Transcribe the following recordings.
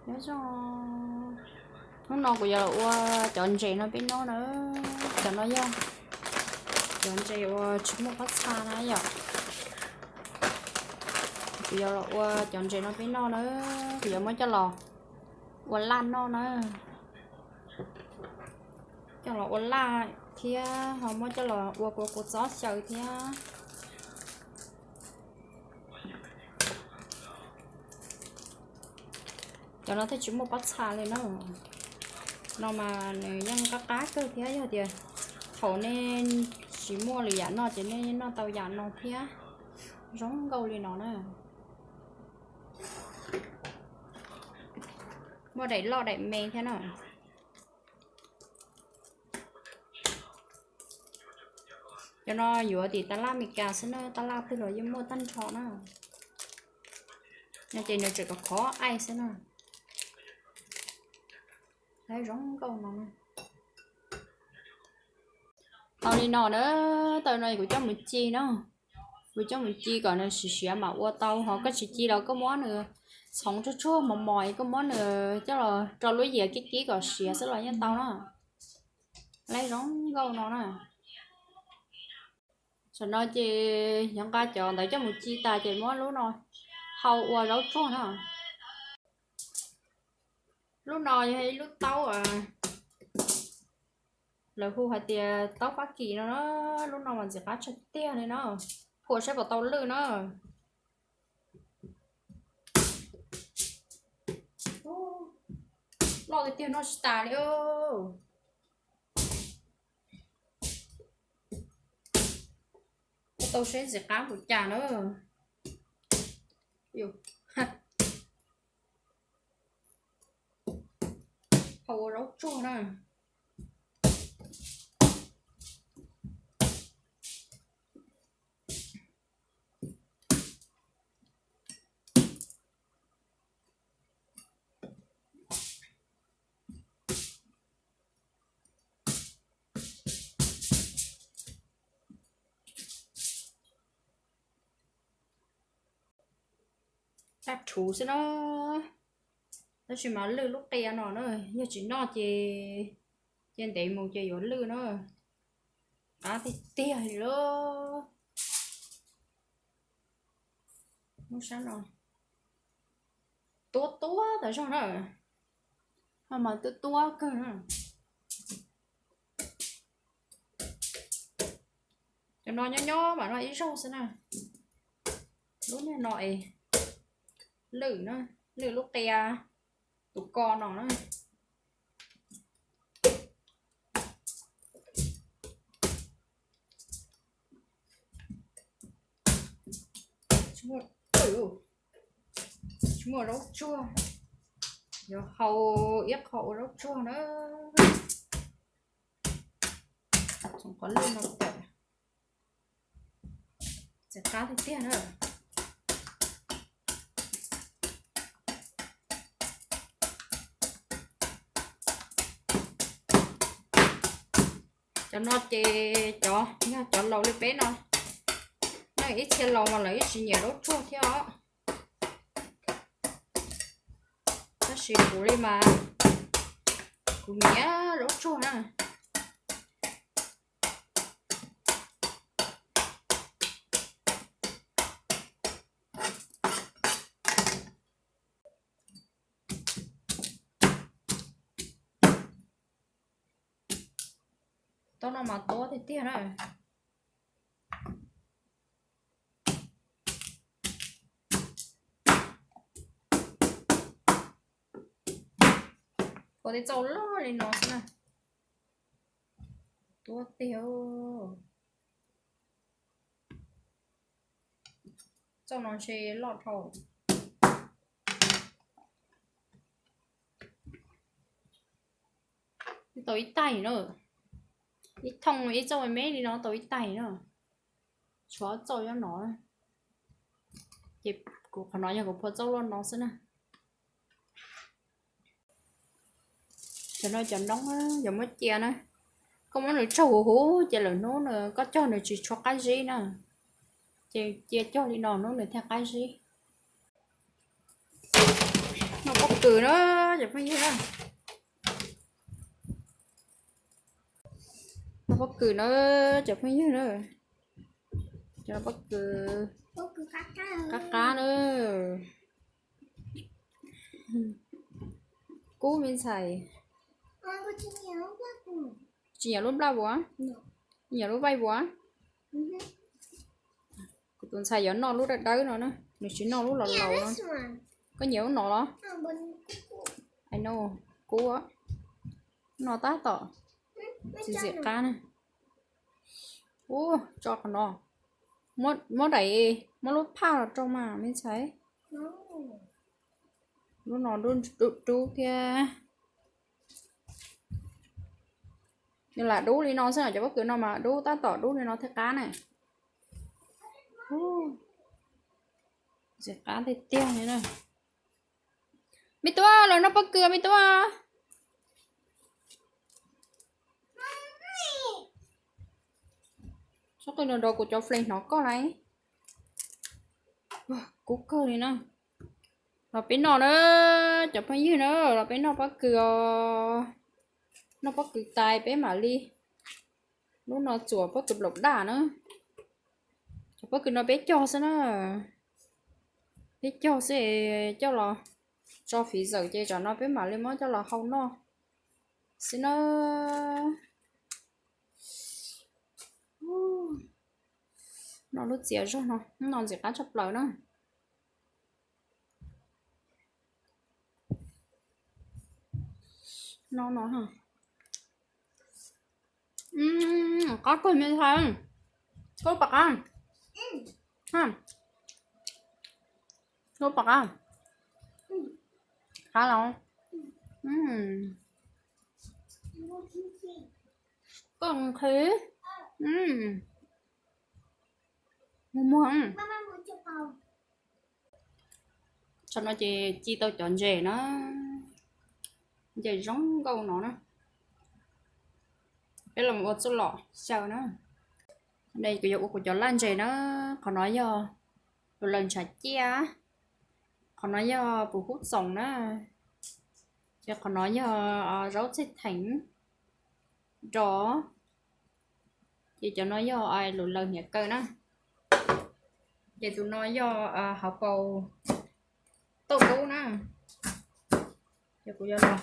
Nyob zoo, hnub no kuv yuav los ua cov ntses no peb noj na. Cov no yog cov ntses uas tsis muaj pob txha na yom. Kuv yuav los ua cov ntses no peb noj na. Kuv yuav muab coj los ua laj noj na. Coj los ua laj thiab ho muab coj los ua kua kua txob xyaw thiab. Cov no thiaj tsis muaj pob txha li na. No mas nws yeej qab qab kawg thiab, yog tias thaum nej tsis muaj lwm yam noj ces nej noj tau yam no thiab, zoo nkauj li no na. Muaj daim loj daim me thiab na. Cov no yuav tim taj laj Amelikas xwb na, taj laj twg los yeej muaj tag nrho na. No ces nws tseem khov khov aim xwb na. Zoo nkauj no. Tau li no na, tau no kuv coj mus ci na. Kuv coj mus ci kom nws siav siav mam ua tau, ho koj tsis ci los koj muab nws txhoov tsuag tsuag mos mos es koj muab nws coj los rau lub yias kib kib kom siav xwb los yeej tau na. Lab zoo nkauj no na. Tam no ces yuav nqa cov ntawd coj mus ci tas ces muab lub no hau ua zaub tsuag na. Lub no yog ib lub taub, lawv hu hais tias taub Fab Kis no na. Lub no mas ntxim qab tshaj tiag li na. Phua saib puas tau lwj na. Loj tiag tiag noj tsis tas li. Ua tau seb ntxim qab npaum cas na. Hau ua zaub tsuag na. Tab rhuv xwb na. Tab sis mas lwj lub qia no na, yog tsis noj ces cia ntev mus ces yuav lwj na. Qab tiag tiag li lawm. Muab sab no tuab tuab tas zog na. Ho mas tuab tuab kawg na. Cov no nyob nyob mam noj ib zaug xwb na. Lub niag no es lwj na, lwj lub qia tus ko no na. Tsis muaj zaub tsuag, yuav hau ib qho ua zaub tsuag na. Txhoov qhov lwj no tawm, txav qab tiag tiag na. Cov no ces cov yog cov laus li peb no, noj ib txhia laus mas lawv ib tsis nyiam zaub tsuag thiab os. Tab sis kuv li mas kuv nyiam zaub tsuag na. Tau no mas tuab tiag tiag na. Ua tej txauj loj li no xwb na. Tuab tiag. Txauj no ntshe loj dhau. Tau ib taig na. Ib thooj ib txauj me me li no tau ib taig na. Tshuav txauj nyob no. Ces kuv qhov no yog kuv phua txauj luaj no xwb na. Cov no cov noob yuav muab cia na. Koj muab nws tsaug huv huv ces lwm hnub nws koj cog nws tsis tshua qab zib na. Ces cia cog li no hnub nws thiaj qab zib. Noj pob kws na, cov phooj ywg na. Noj pob kws na, cov phooj ywg na. Cov pob kws qab qab na. Kub me ntxhais. Tsis nyiam lub nplaj vuas, nyiam lub vaij vuas. Kuv tus ntxhais yuav noj lub dawb dawb no na, nws tsis noj lub laus laus no. Koj nyiam lub no los? Ai no, kub, no tab tom txiv txiv qab na. Ub, tso qhov no, muab daim, muab lub phaj los rau mas me ntxhais. Lub no dub dub thiab. Nws lam dub li no xwb, cov pob kws no mas dub tab tom dub li no thiaj qab na. Txiv qab tiag tiag li na. Me tub, los noj pob kws me tub. Txhob qw no rau kuv cov fle hnov koj lauj. Kub kawg li na. Los peb noj na, cov phooj ywg na, los peb noj pob kws os. Noj pob kws tais peb mam li. Lub no txuas pob kws nplaum daj na. Cov pob kws no peb cog xwb na. Peb cog xwb, coj los tso fiv zawm ces tsam no peb mam li muab coj los hau noj xwb na. Noj lub txias zog no, no ntxim qab tshaj plaws na. No no, qab kawg me ntxhais, koj pom qab, koj pom qab, qab los, koj nqhis, muag muag. Tsam no ces ci tau cov ntses na, ntses zoo nkauj no na. Peb los ua txuj lom xyaw na. Kuv yuav ua kuv cov laj ntses na. Qhov no yog lus laws ntshav ciaj, qhov no yog pus hub txoos na, ces qhov no yog zaub txhej theem rov, ces cov no yog lus laws hniav kaw na, ces tus no yog hauv paus tauj dub na. Ces kuv yuav los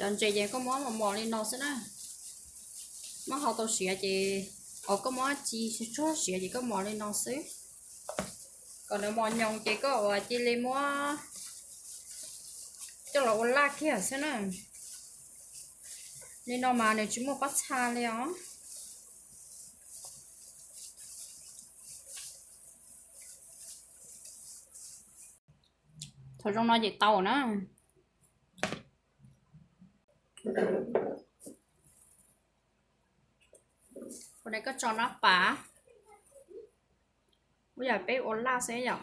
Cov ntses ces koj muab mos mos li no xwb na. Muab hau tau siav ces, os, koj muab ci tsuag siav ces koj mos li no xwb. Kom nws mos nyoos ces koj ua cia li muab coj los ua laj kiag xwb na. Li no mas nws tsis muaj pob txha li os. Thaum zoo no ces tau na. Ua ne koj tso nab pas, ua yam peb ua laj xwb yom.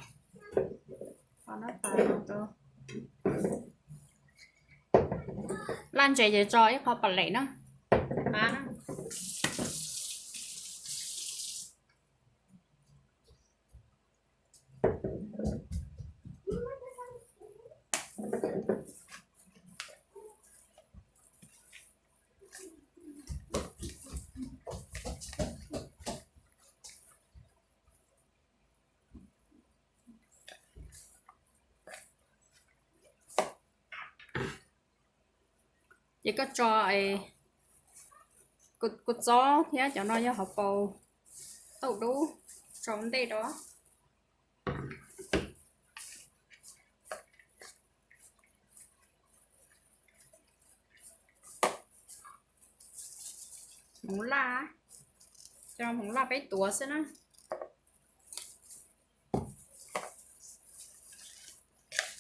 Laj ntses ces tso ib qho pas lem na, pab na. Ces koj tso kua txob thiab cov no yog hauv paus tauj dub tso ntej rau. Hmoov laj, cov hmoov laj peb tuav xwb na.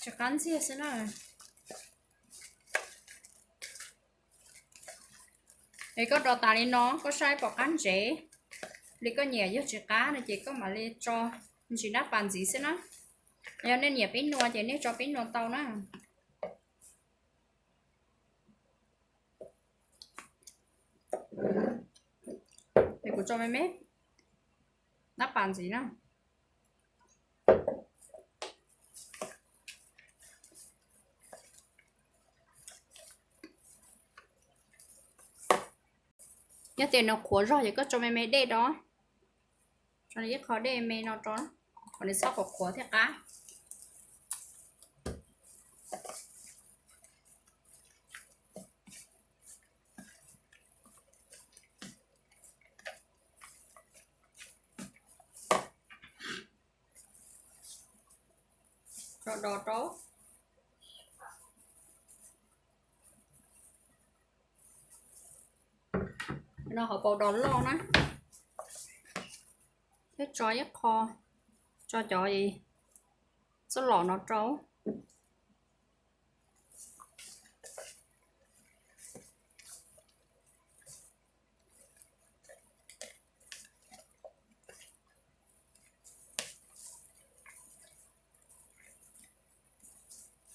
Tsis qab ntxiag xwb na. Es koj do tas li no koj saib pom qab ntsev li koj nyiam, yog tsis qab no ces koj mam li tso ntsis nab pas ntxiv xwb na. Yog nej nyiam pib nua ces nej tso pib nua tau na. Es kuv tso me me nab pas ntxiv na. Yog tias nws qhuav zog ces koj tso me me dej rau, tso ib qho dej me no rau, kom nws txhob qhuav qhuav thiaj qab. Tso dos rau. No hauv paus dos loj na, thiab tso ib qho, tso cov txoj lom no rau.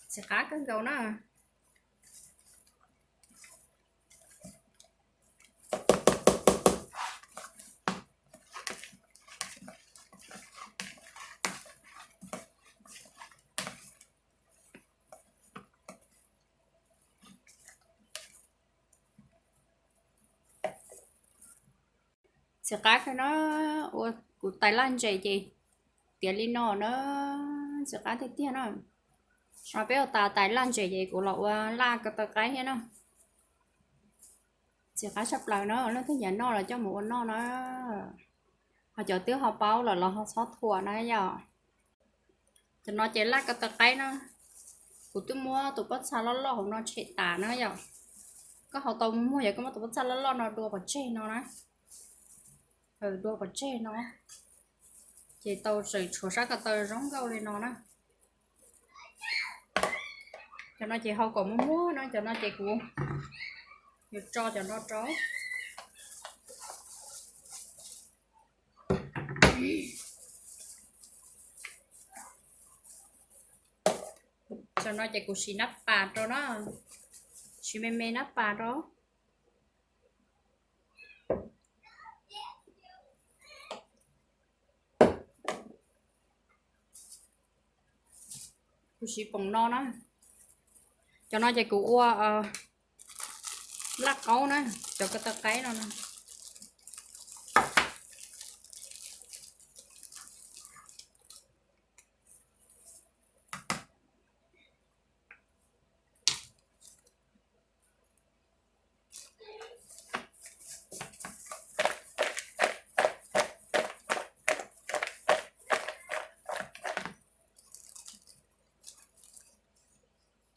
Txiv qab kawg nkaus na. Txiv qab kawg na, ua kuv tais laj ntses ces tiav li no na, txiv qab tiag tiag na. Sau peb ua tas tais laj ntses ces kuv los ua laj ko taw qaib thiab na. Txiv qab tshaj plaws na, leej twg nyiam noj los coj mus ua noj na. Ho cov twb ho paub lawm los ho txhob thuam na yom. Cov no ces laj ko taw qaib na, kuv twb muab tus pob txha loj loj hauv no tshem tas na yom. Koj haus tau muag yog koj muab tus pob txha loj loj no dua pov tseg no na. Dua pov tseg no, ces tau tseem tshuav sab ko taw zoo nkauj li no na. Cov no ces hau kom muag muag no, cov no ces kuv yuav tso cov no rau. Cov no ces kuv siv nab pas rau na, siv me me nab pas rau. Kuv siv poom no na. Cov no ces kuv ua laj qaub na, cov ko taw qaib no na.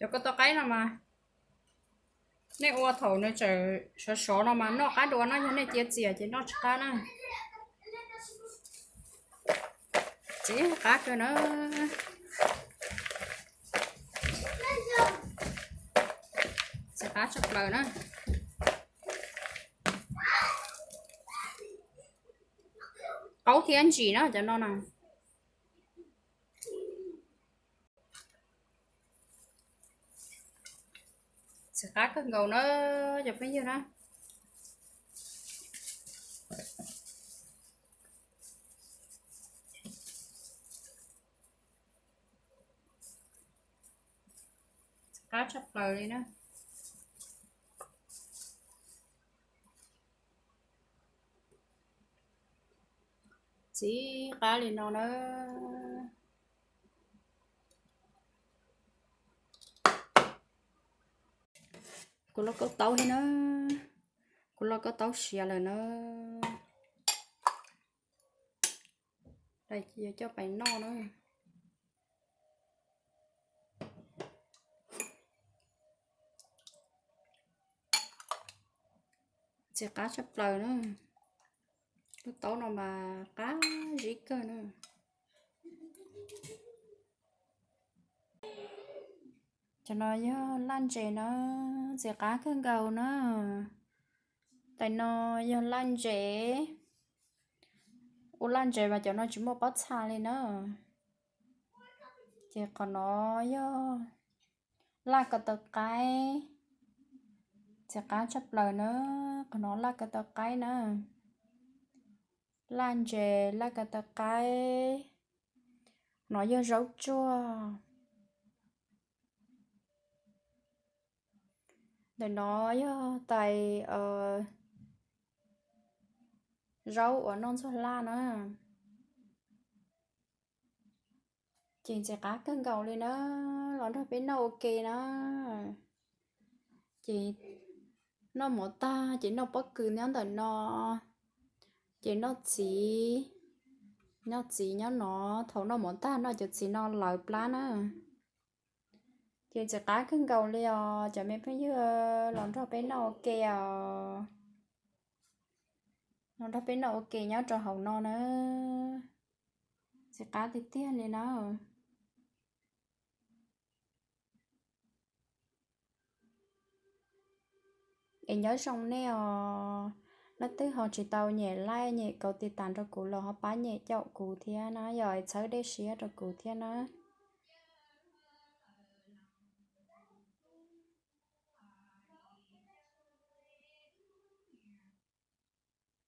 Cov ko taw qaib no mas nej ua thaum nws tseem sov sov no mas noj qab dua no, yog nej cia txias ces noj tsis qab na. Txiv qab kawg na. Txiv qab tshaj plaws na. Qaub thiab ntsim na cov no na. Txiv qab kawg nkaus na cov phooj ywg na. Txiv qab tshaj plaws li na. Txiv qab li no na. Kuv loj kauj taub thiab na. Kuv loj kauj taub siav lawm na. Dais cia coj pais noj na. Txiv qab tshaj plaws na. Lub taub no mas qab zib kawg na. Cov no yog laj ntses na, txiv qab kawg nkaus na. Tais no yog laj ntses. Ua laj ntses mas cov no tsis muaj pob txha li na. Ces qhov no yog laj ko taw qaib, txiv qab tshaj plaws na. Qhov no laj ko taw qaib na, laj ntses laj ko taw qaib. No yog zaub tsuag. Ntawm no yog tais zaub uas noj ntxuag laj na. Ces ntxim qab kawg nkaus li na, los nrog peb noj ua ke na. Ces noj mov tag ces noj pob kws nyob ntawm no, ces noj txiv, noj txiv nyob no. Thaum noj mov tag noj cov txiv no lawv plab na. Ces ntxim qab kawg nkaus li os cov me phooj ywg, los nrog peb noj ua ke os. Los nrog peb noj ua ke nyob rau hauv no na. Ntxim qab tiag tiag li na. Es nyob zoo nej os, leej twg ho tsis tau nyem like nyem kaus tiv tas rau kuv los ho pab nyem caum kuv thiab na, yog es txhawb dej siab rau kuv thiab na.